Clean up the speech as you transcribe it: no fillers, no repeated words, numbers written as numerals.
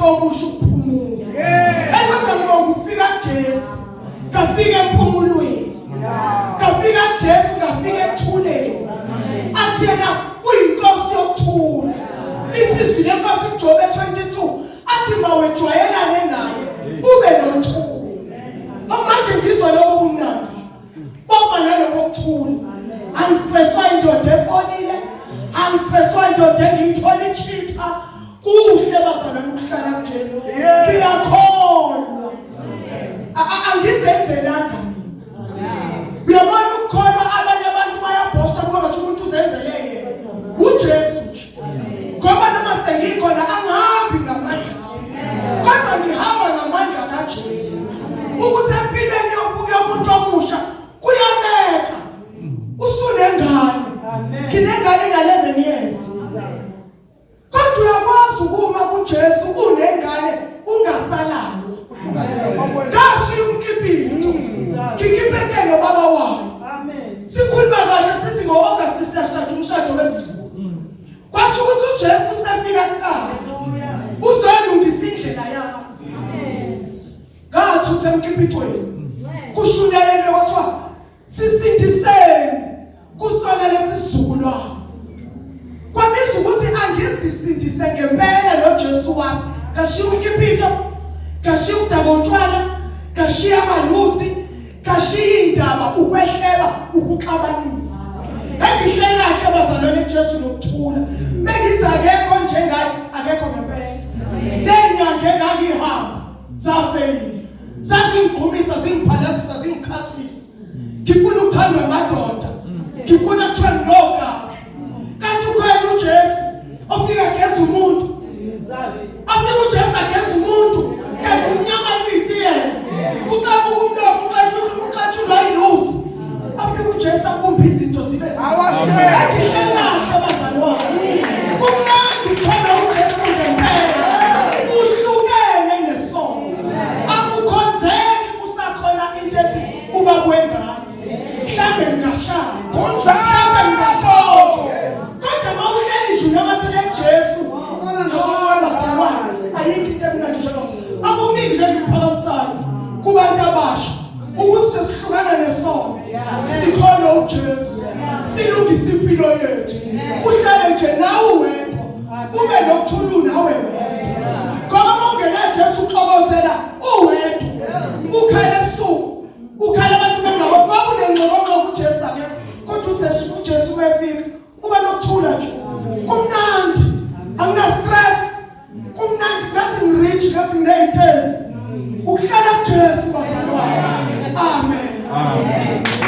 umuntu omusha ukuphumula. Hey, kodwa ngibonga ukufika kuJesu. Ngafika emphumulweni. Ngafika kuJesu, ngafika ekuthuleni. Athi yena uyinkosi yokuthula. Lithi izwi lenkosi kuJobe 22 athi mawejwayelane naye ube nokuthula. Manje ngizwa lokho kumnandi. Bokuba naloko kuthula. Angistresswa indoda efonile, angistresswa indoda engiyithola ichitha. Kuhle bazalwane ukuhlala kuJesu. Ngiyakholwa. Angizenzelanga mina. Uyabona ukukholwa abanye abantu bayabhosta kuba ngathi umuntu uzenzele yena. UJesu nje. Ngoba noma sengikhona angihambi ngamandla ami. Kodwa ngihamba ngamandla kaJesu. Ukuthi empilweni yomuntu omusha kuyameka. Usunengane. Nginengane na 11 years. Kodwa uyakwazi ukuma kuJesu unengane ungasalalwa. Kashiya umkipito. Ngikipete nobaba wayo. Amen. Sikhuluma kahle sithi ngo-August siyashada umshado wesiZulu. Kwasho ukuthi uJesu usefika kuqala. Uzolungisa indlela yami. Ngathutha emkipitweni. Kushunyayelwe kwathiwa Sisindiseni kusona lesizukulwane. Kwabiza ukuthi angizisindise ngempela noJesu wami. Ngashiya umkipito, ngashiya ukudaka utshwala, ngashiya amalusi, ngashiya indaba ukwehleba, ukuxabanisa. Engihleli kahle bazalwane kuJesu nokuthula. Mengithi akekho njengaye, akekho ngempela. Lenyanga engangihamba zafeyila. Zazingigqumisa, zingiphalazisa, zingiqhathisa. Ngifuna ukuthandwa amadoda. Ngifuna kuthiwe nginogazi. Kanti ukhona uJesu ofika ageza umuntu. Afika uJesu ageza umuntu kanti umnyama liti yena. Uxabuka umlomo uxatshulwa yilufu. Afika uJesu abumbe izinto zibe zinhle kahle bazalwane. Kumnandi ukuthola uJesu ngempela. Uhlukene nesono. Akukhonzeki kusakhona into ethi ubaba wengane. Mhlambe ngingashaya. Kunjalo. Mhlambe ngingaxoxwa. Kodwa uma uhleli nje unamathele kuJesu, bazalwane, ayikho into emnandi njengoba akukuningi nje engikuphakamisayo kubantu abasha ukuthi sesihlukana nesono sikholwe uJesu silungise impilo yethu uhlale nje nawe wedwa ube nokuthula nawe wedwa ngoba uma ungena Jesu uxokozela uwedwa ukhala ebusuku ukhala abantu bengabo kwakunengxokoxoko uJesu akekho kodwa uJesu uJesu uma efika uba nokuthula nje kumnandi angina stress kumnandi ngathi ngirich ngathi nginey'tezi ukuhlala kuJesu bazalwane amen, amen.